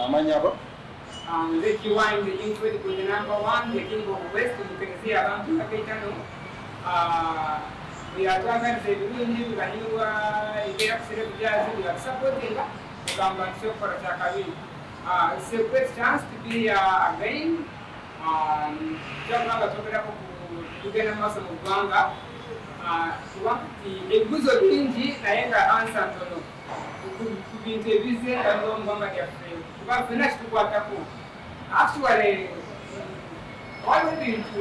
Amannya go? Nze Kiwine, the incredible, the number one, the king of West, mukereziya abantu bakaitano. Yatwagaliza ebirungi bibanyirwa embeera kusere bujazi byatusupportinga kugamba nti kyokukola kyakabiri. It's a great chance to be here again. Kyakubanga twogerako ku tugenda mu maaso mu ggwanga. Kuba nti ebibuzo bingi naye nga answer ntono ku bintu ebize nga biba mu ggwanga lyaffe, kuba ffenna kitukwatako. Actually, waliwo ebintu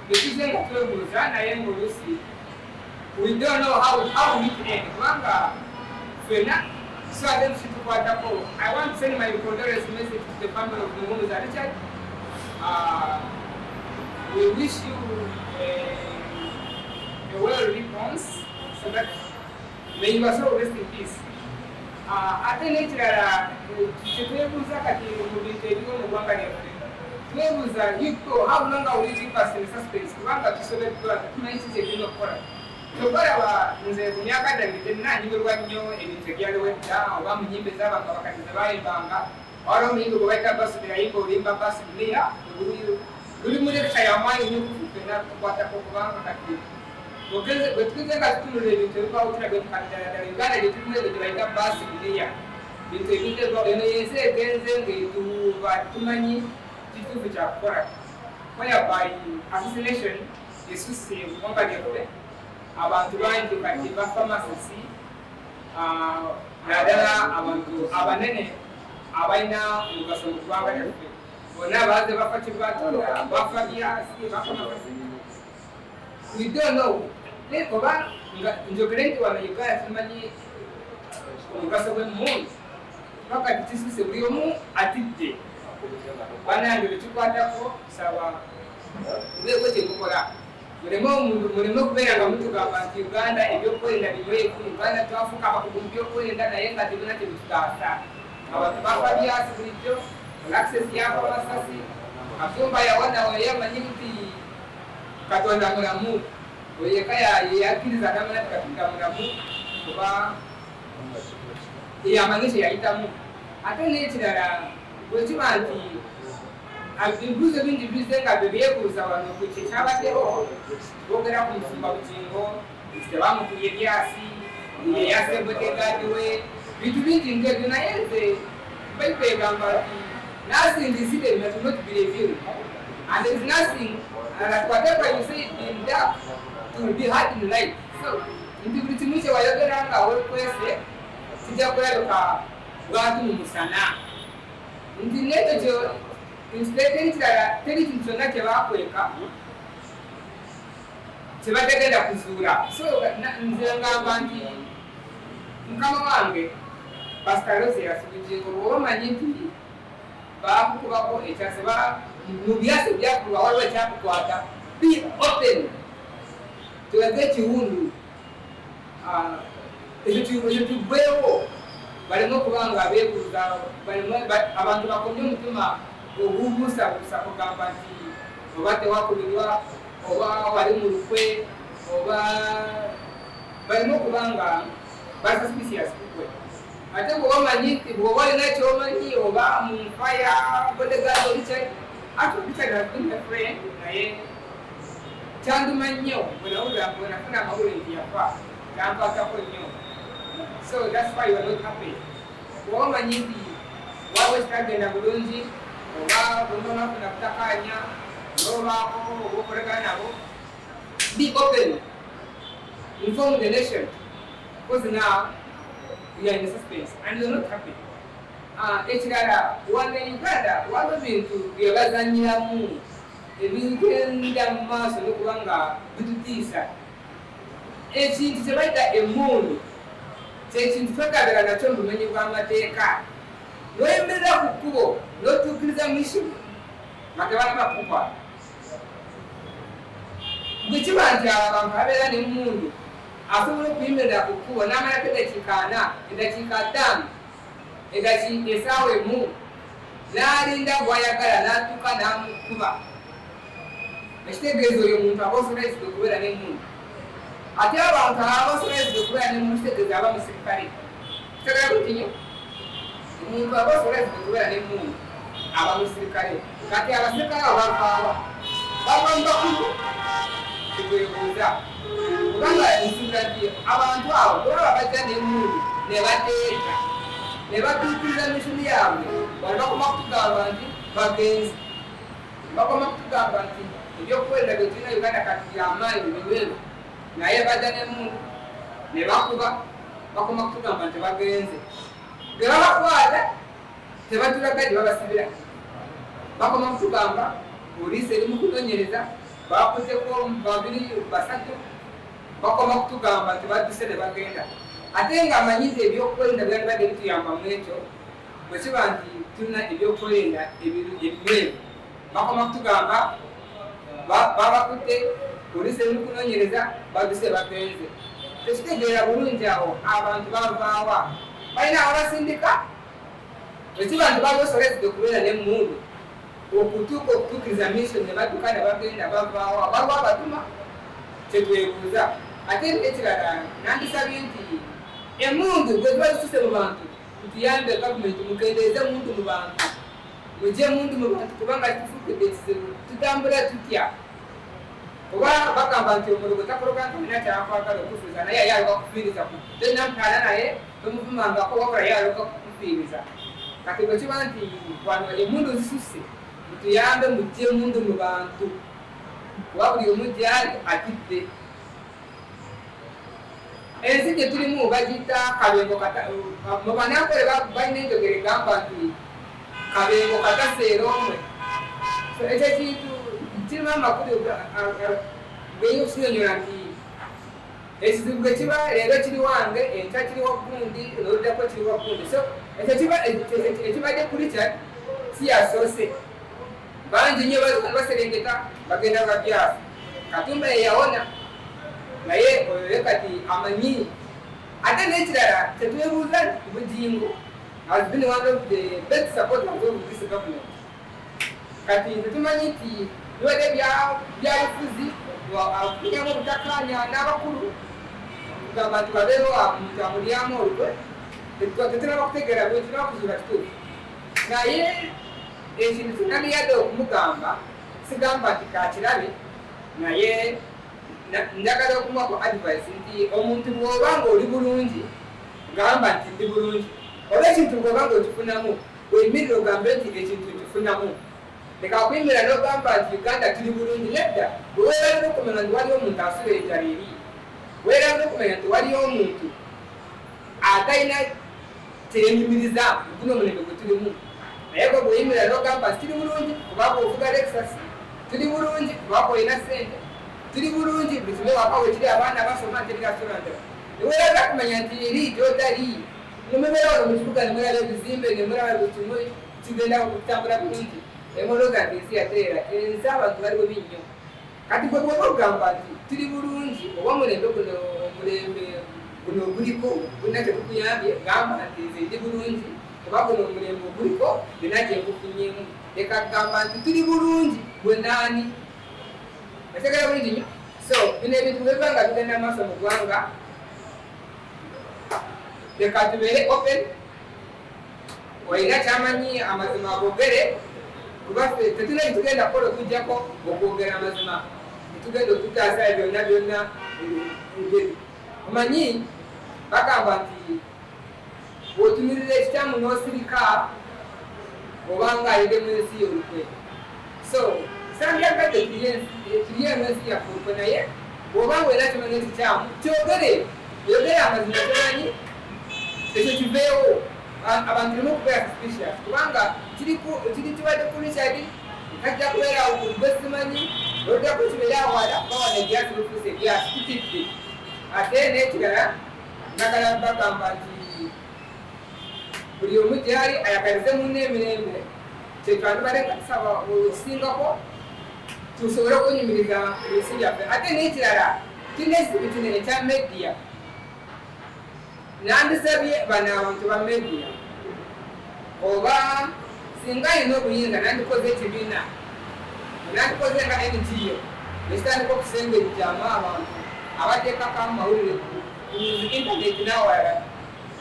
byetuze nga twebuuza naye ng'oluusi we don't know how it end, kubanga ffenna so ate kitukwatako. I want to send my condolence message to the family of Muhumuza Richard. We wish you a well response so that may your soul rest in peace. Ate n'ekirala kyetwebuuza kati mu bintu ebiriwo mu ggwanga lyaffe, twebuuza you, how long will you keep us in suspense? Kubanga tusobeddwa, tetumanyi kiki ekirina okukola. Kyokka olaba nze ku myaka gyange tennanyumirwa nnyo ebintu ebyaliwo edda, oba mu nnyimba ez'abantu abakadde ze bayimbanga. Waliwo omuyimbi gwe bayita Basudde, yayimba oluyimba Basi Dunia, luli mu lecture yamaanyi nnyo ffenna tukwatako, kubanga kati bwe tugenze nga tutunula ebintu ebibaawo, tulaga nti kati ddala ddala Uganda gye tulimu ebyo gye bayita Basi Dunia, bintu ebintu ebibawo. Eno yensi egenze ng'etuuba, tumanyi kituufu kyakukola, whereby assassination esusse mu ggwanga lyaffe. Abantu bangi kati bafa masasi, naddala abantu abanene abalina omugaso mu ggwanga lyaffe, bonna baze bafa kibatuula, bafa byasi, bafa masasi. We don't know. Oba nga njogere nti wano Uganda tumanyi omugaso gw'emmundu, paka kisuse buli omu atidde. Banange, bekikwatako, saba mubeeko kyemukola, muleme okubeera nga mutugamba nti Uganda ebyokwerinda binywevu, Uganda twafuuka abakugu mu byokwerinda, naye nga tebina kyebitutaasa. Abantu bafa byasi bulijjo, Access yafa masasi, Katumba yawana oyo amanyi nti Katonda mulamu, oyeka yeyakkiriza namanya nti Katonda mulamu, kuba yamanyi kyeyayitamu. Ate n'ekirala, bwekiba nti ebibuuzo bingi bizze nga bye byebuuza wano ku kyekyabaddewo, boogera ku musumba Bugingo nti tebamukubye byasi, yeyase bodyguard we, bintu bingi ng'ebyo. Naye nze Bayibuli egamba nti nothing is hidden that will not be revealed, and there is nothing that whatever you say in dark will be heard in light. So nti buli kimu kye wayogera nga wekwese kijja kulabika bwatu mu musana, nti nekyo kyo nti teri kirala, teri kintu kyonna kye bakweka kyebatagenda kuzuula. So nze ngamba nti mukama wange Pastor Aloysius Bugingo, bw'oba omanyi nti bakukubako ekyase mu byasi ebyakulwa waliwo ekyakukwata, be open, tulage ekiwundu. Ekyo tuggwewo, baleme okuba nga beebuuza, abantu bakomye omutima ogubuusabuusa kugamba nti oba tewakubirwa, oba wali mu lukwe, oba baleme okuba nga basuspicious kukwe. Ate bw'oba omanyi nti bw'oba olina kyomanyi oba mu nfa ya bodyguard Richard, actually Richard has been my friend, naye kyanduma nnyo bwe nawulira, bwe nafuna amawulire nti yafa, kyankwatako nnyo. So that's why you are not happy. Bw'oba omanyi nti waliwo ekitagenda bulungi, oba bwemba mwafuna butakanya n'obaako oba okolagana nabo, be open, inform the nation, because now we are in suspense and we are not happy. Ekirala, wano e Uganda waliwo ebintu bye bazanyiramu ebigenda mu maaso nokuba nga bitutiisa. Ekintu kye bayita emmundu kyekintu twekabira nakyo mu bumenyi bw'amateeka, noyimirira ku kkubo n'otuukiriza mission nga tebalaba kukwata. Bwe kiba nti abo abantu babeera n'emmundu, asobola okuyimirira ku kkubo n'amalako eddakiika 40, eddakiika 50, esaawa 1, n'alinda gw'ayagala n'atuuka n'amukuba, ekitegeeza oyo omuntu aba authorized okubeera n'emmundu. Ate abantu aba authorized okubeera n'emmundu, kitegeeza aba musirikale. Kitegera butinyo. Omuntu aba asobola okubeera n'emmundu aba musirikale. Kati abasirikale abo bavaawa? Bava mu bakulu, tetwebuuza, kubanga nsuubira nti abantu abo bwebaba bajja n'emmundu ne bateeka ne batuukiriza mission yaabwe, wano bakoma kutugamba nti bagenzi, bakoma kutugamba nti ebyokwerinda bye tulina Uganda kati byamaanyi, binywevu, naye bajja n'emmundu ne bakuba, bakoma kutugamba nti bagenze. Bwe babakwata tebatulaga gye babasibira, bakoma kutugamba poliisi eri mu kunoonyereza, bakutteko babiri, basatu, bakoma kutugamba nti badduse ne bagenda. Ate nga amanyi nti ebyokwerinda byandibadde bituyamba mu ekyo, bwe kiba nti tulina ebyokwerinda ebinywevu, bakoma kutugamba babakutte, poliisi eri mu kunoonyereza, badduse bagenze. Tekitegeera bulungi awo abantu bavaawa, balina ababasindika. Ekiba nti bali osolezedde okubeera n'emmundu okutuuka okutuukiriza mission ne badduka ne bagenda, bavaawa? Waliwo abatuma, kyetwebuuza. Ate ekirala, nandisabye nti emmundu bwe ziba zisuse mu bantu, tutuyambe, gavumenti, mukendeeze emundu mu bantu, mugye emundu mu bantu, kubanga kitufuukidde ekizibu. Tutambula tutya? Oba bagamba nti omulogo takologa nti olina kyakwagala okufiiriza, naye yali aloga kufiiriza, tolina mutaala naye tomuvumangako, wabula ye aloga kukufiiriza. Kati bwe kiba nti wano emundu zisusse, mutuyambe mugye emundu mu bantu, kuba buli omu gyali atidde. Ensi gye tulimu bagiyita kabengo. Mu banankole balina enjogera egamba nti kabengo kataseera omwe. Ekyo ekintu kirimu amakulu geyokukinyonyola nti ekizibu bwe kiba leero kiri wange, enkya kiri wagundi, noluddako kiri wagundi. So ekyo ekibadde ku Richard si yasoose, bangi nnyo baserengeta bagenda babyasa. Katumba yeyawona, naye oyo kati amanyi. Ate n'ekirala tetwebuuza nti Bugingo has been one of the best supporters of this government. Kati tetumanyi nti bibadde byabufuzi, afunyamu obutakkaanya n'abakulu, kugamba nti babeewo omuntu amulyamu olukwe. Tetunaba kutegeera bwe tunaba kuzuula kituufu, naye ekintu kinandiyadde okumugamba, sigamba nti kakirabe, naye njagala okumuwako advice nti omuntu bw'oba nga oli bulungi, gamba nti ndi bulungi, oba ekintu bw'oba nga okifunamu, oyimirire ogambe nti ekintu nkifunamu. Leka kuyimirira n'ogamba nti Uganda tuli bulungi. Nedda, bwe weerabira okumanya nti waliwo omuntu asula enjala eri, weerabira okumanya nti waliyo omuntu atalina kyeyenyumiriza guno omulembe gwe tulimu. Naye gwe bweyimirira n'ogamba nti tuli bulungi kubanga ovuga Lexus, tuli bulungi kubanga olina ssente, tuli bulungi, buli kimu ewaka wekiri, abaana basoma, nterirasolantera, neweerabira kumanya nti eri gyotali. Nemubeera wano mu kibuga, nemulaba ebizimbe, nemulaba buli kimu kigenda kutambula bulungi, emolooza nti ensi yateera, ensi abantu bali bubi nnyo. Kati gwe bwoba ogamba nti tuli bulungi, oba omulembe guno, omulembe guno oguliko gulina kyetukuyambye, gamba nti nze ndi bulungi kuba guno omulembe oguliko nina kyengufunyemu. Leka kugamba nti tuli bulungi, gwe naani? Otegera bulungi nnyo. So bino ebintu bwe biba nga bigenda maaso mu ggwanga, leka tubeere open. Olina kyamanyi, amazima agogere, kuba ffe tetulina kyetugenda kukola okujjako okwogera amazima. Tetugenda okutaasa byonna byonna. Omanyi bagamba nti bw'otunulira ekikyamu n'osirika, obanga ayidde mu nsi olukwe. So sandyagadde tulyemu ensi yaffe olukwe, naye bw'obanga olina kimanyi ekikyamu, kyogere, yogere amazima, kyomanyi ekyo kiveewo. Abantu tuleme okubeera suspicious, kubanga kiri kibadde ku Richard, kajja kubeera gwe simanyi, oluddako kibeere awala, kuba wano ebyasi bifuuse ebyasi, tutidde. Ate n'ekirala, njagala bagamba nti buli omu gyali ayagalize munne emirembe, kyetwandibadde nga tusaba okisingako, tusobole okunyumiriza ensi byaffe. Ate n'ekirala, tulina ekizibu kino ekya media. Nandisabye bano abantu ba media, oba singa alina obuyinza, nandikoze ekibiina, nandikoze nga NGO ekitandika okusengejjamu abantu abateekako amawulire ku internet n'awalala.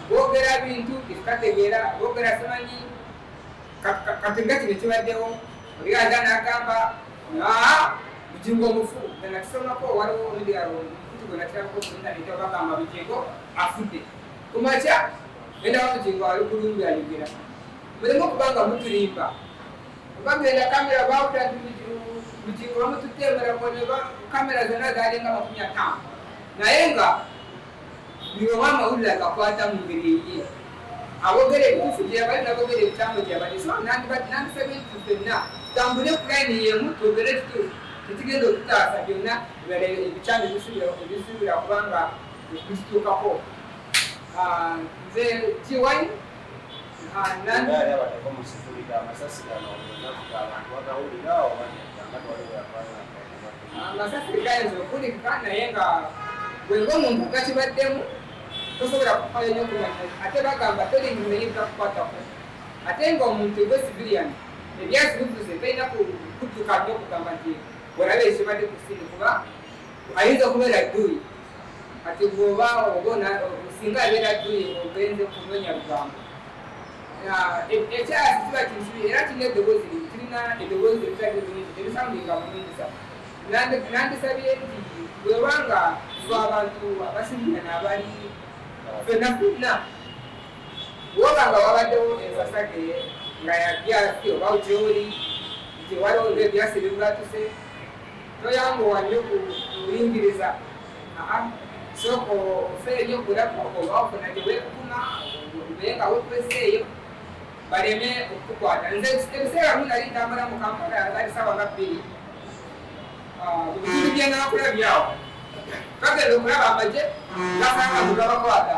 Boogera bintu byetutategeera, boogera simanyi kati nga kino kibaddewo. Oli aza n'agamba, "Aa, Bugingo omufu." Nakisomako, waliwo omukutu gwe nakirabako ku intaneti, bagamba Bugingo afudde. Ku makya gendawa Bugingo ali kulumbi ayogera. Mulimu okubanga mutulimba. Bagenda kamera bawuta nti Bugingo bamututte Mulago, kamera zonna zalinga 50, naye nga buli omu amawulire agakwata mu ngeri eye. Abogera ebituufu gyebali, nabogera ebikyamu gyebali. So nandisabye nti ffenna tutambule ku layini yemu, twogere ekituufu tekigenda okutaasa byonna ebirala ebikyamu ebisuubira kubanga bitutuukako. Nze Giwine. Ngaali abateko mu security, amasasi gano navuga abantu bagawulira oba nedda, nga twaliwo yavaayo? Amasasi gayinza okuwulikika, naye nga gwe ng'omuntu gakibaddemu tosobola kufayo nnyo kumanya. Ate bagamba tolingimenye bitakukwatako, ate nga omuntu gwe civilian ebyasi bivuze talina kudduka nnyo okugamba nti olaba ekibadde ku scene, kuba ayinza okubeera dduyi. Kati bw'oba obona singa abeera dduyi, ogenze kunoonya lugambo. Ekyasi kiba kintu era kirina eddoboozi, kirina eddoboozi eritali bulungi, tebisoundinga bulungi. Sa nandisabye nti bwebanga fe abantu abasirikana abali fenna fenna, woba nga wabaddewo ensasage nga yabyasi oba gyoli nti waliwo ngaebyasi ebibwatuse, toyanguwa nnyo kuyingiriza. Sooka ofeeyo okulaba oba ofuna gyeweekukuma, obeere nga weekweseeyo baleme okukukwata. Nze ebiseera bimu nali ntambula mu Kampala, zaali saawa nga 2, mu bitundu byenakulabyawo, bagenda okulaba amagye gasanga mu gabakwata.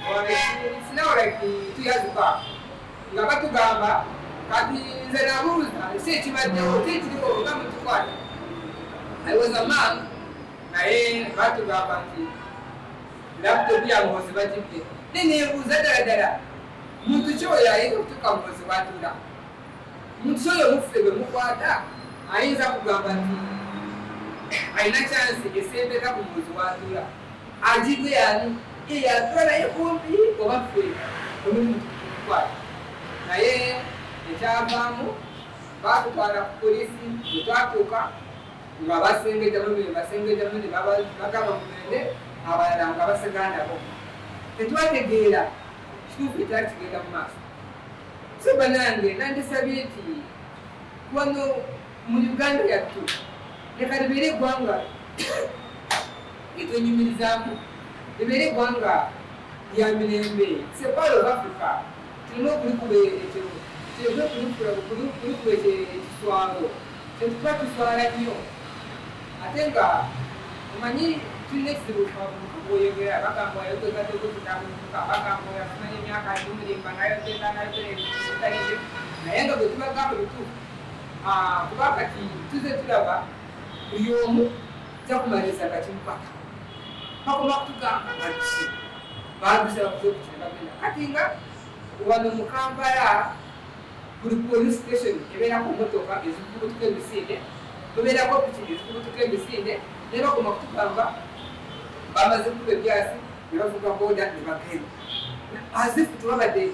It's now like 2 years back, nga batugamba. Kati nze nabuuza, si ekibaddewo ki ekiriwo nga mutukwata? I was among, naye batugamba nti laptop ya Muhozi bagibye. Neneebuuza, ddala ddala muntu ki oyo ayinza okutuuka Muhozi bwatuula? Muntu ki oyo muffe bwe mukwata ayinza kugamba nti alina chance esembera ku Muhozi watuula? Agibwe ani eyatula naye kumpi oba ffe omulimu tukukwata? Naye ekyavaamu, batutwala ku polisi. Bwe twatuuka nga basengejjamu, basengejjamu ne bagamba mugende, abalala nga basigala nabo. Tetwategeera kituufu ekyali kigenda mu maaso. So banange, nandisabye nti wano mu Uganda yattu, leka libeere eggwanga etwenyumirizaamu, libeere eggwanga lya mirembe. It's a part of Africa. Tulina okulikuba ekyo, tulina kulikuba ekiswalo kyetuba tuswala nnyo. Ate nga omanyi tulina ekizibu, bwoyogera bagamba oyogezategokitambuka, bagamba oyasimanya emyaka gimulimba nayogeza nayogera ebitali, naye nga bwe tubagamba bituufu. Kuba kati tuze tulaba buli omu jakumaliriza nga kimukwata, bakoma kutugamba baduse, baduse, bakuze okukina bagenda. Kati nga wano mu Kampala buli police station ebeerako motoka ezifubutuka emisinde, tubeerako piki ezifubutuka emisinde, naye bakoma kutugamba bamaze kuba ebyasi ne bavuga boda ne bagenda, as if tebabadde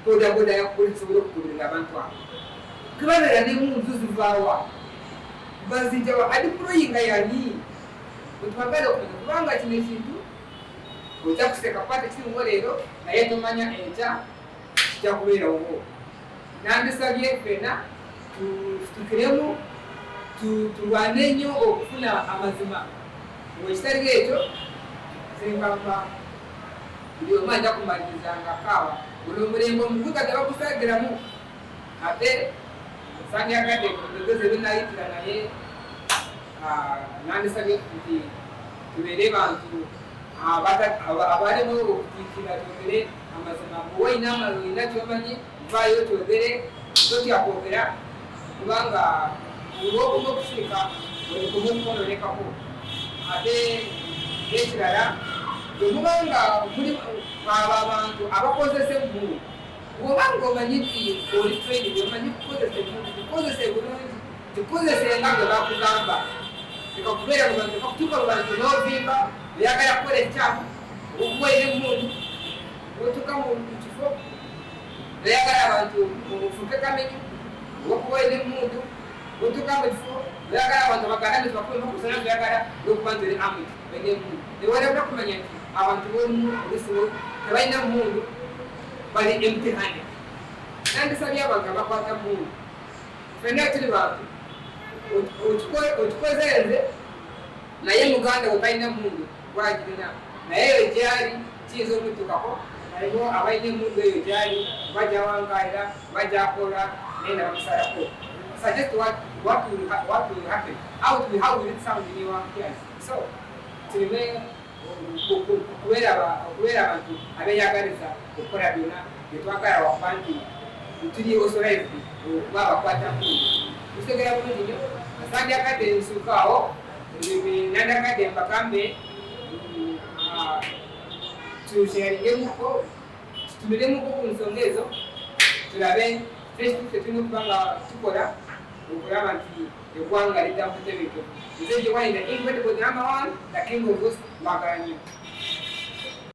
bodaboda ya polisi esobola okugoberera abantu abo. Kebabeera ne munzu zivaawa, bazijawa, adeployinga yani? Wetwagala okumanya, kubanga kino ekintu ojja kuseka kuba tekiriwo leero, naye tomanya enkya kijja kubeerawo. Nandisabye ffena tusitukiremu, tulwane nnyo okufuna amazima. Wekitali ekyo, zengamba buli omu ajja kumaliriza nga kaawa guno omulembe omuguta tebagusagiramu. Ate sandyagadde ebigezi ebinayitira, naye nandisabye nti tubeere bantu abalimu okutiikira, twogere amazima. Bwe olina olina kyomanyi, vaayo twogere, totya kwogera, kubanga olwokuma okusirika olikumu okwononekako. Ate n'ekirala, bwe mubanga muli abo abantu abakozesa emmundu, bw'obanga omanyi nti oli trained, omanyi kukozesa emmundu, gikozese bulungi, gikozese nga bwe bakugamba. Leka kubeera mu bantu, leka kutuuka mu bantu n'ovimba oyagala kukola ekikyamu okuwaira emmundu. Otuuka mu kifo noyagala abantu ofuuke kamenyu olwokuba olina emmundu. Otuuka mu kifo noyagala abantu bagambe nti bakube emmotoka, zoyagala olwokuba nti oli armed, olina emmundu. Newerabira kumanya nti abantu bomu olusi tebalina mmundu, bali empty handed. Nandisabye abantu abakwata mmundu, ffenna tuli bantu. Okikoze nze, naye muganda we talina mmundu gwagirina, naye eyo gyali kiyinza omutukako. Haliwo abalina emmundu eyo gyali bajawangalira, bajakola, naye nabamusalako. Suggest what will happen, how will it sound in your ears? So tuleme okubeera abantu abeyagaliza okukola byonna byetwagala wakuba nti tuli authorized okuba abakwata mmundu. Tutegera bulungi nnyo. Sandyagadde nsuukaawo, nandyagadde mbagambe tusharingemuko, tutumiremuko ku nsonga ezo, tulabe ekituufu tulina okuba nga tukola okulaba nti eggwanga lidda mu butebenkevu. Nze Jewani, the incredible number one, the king of West. Mbagala nnyo.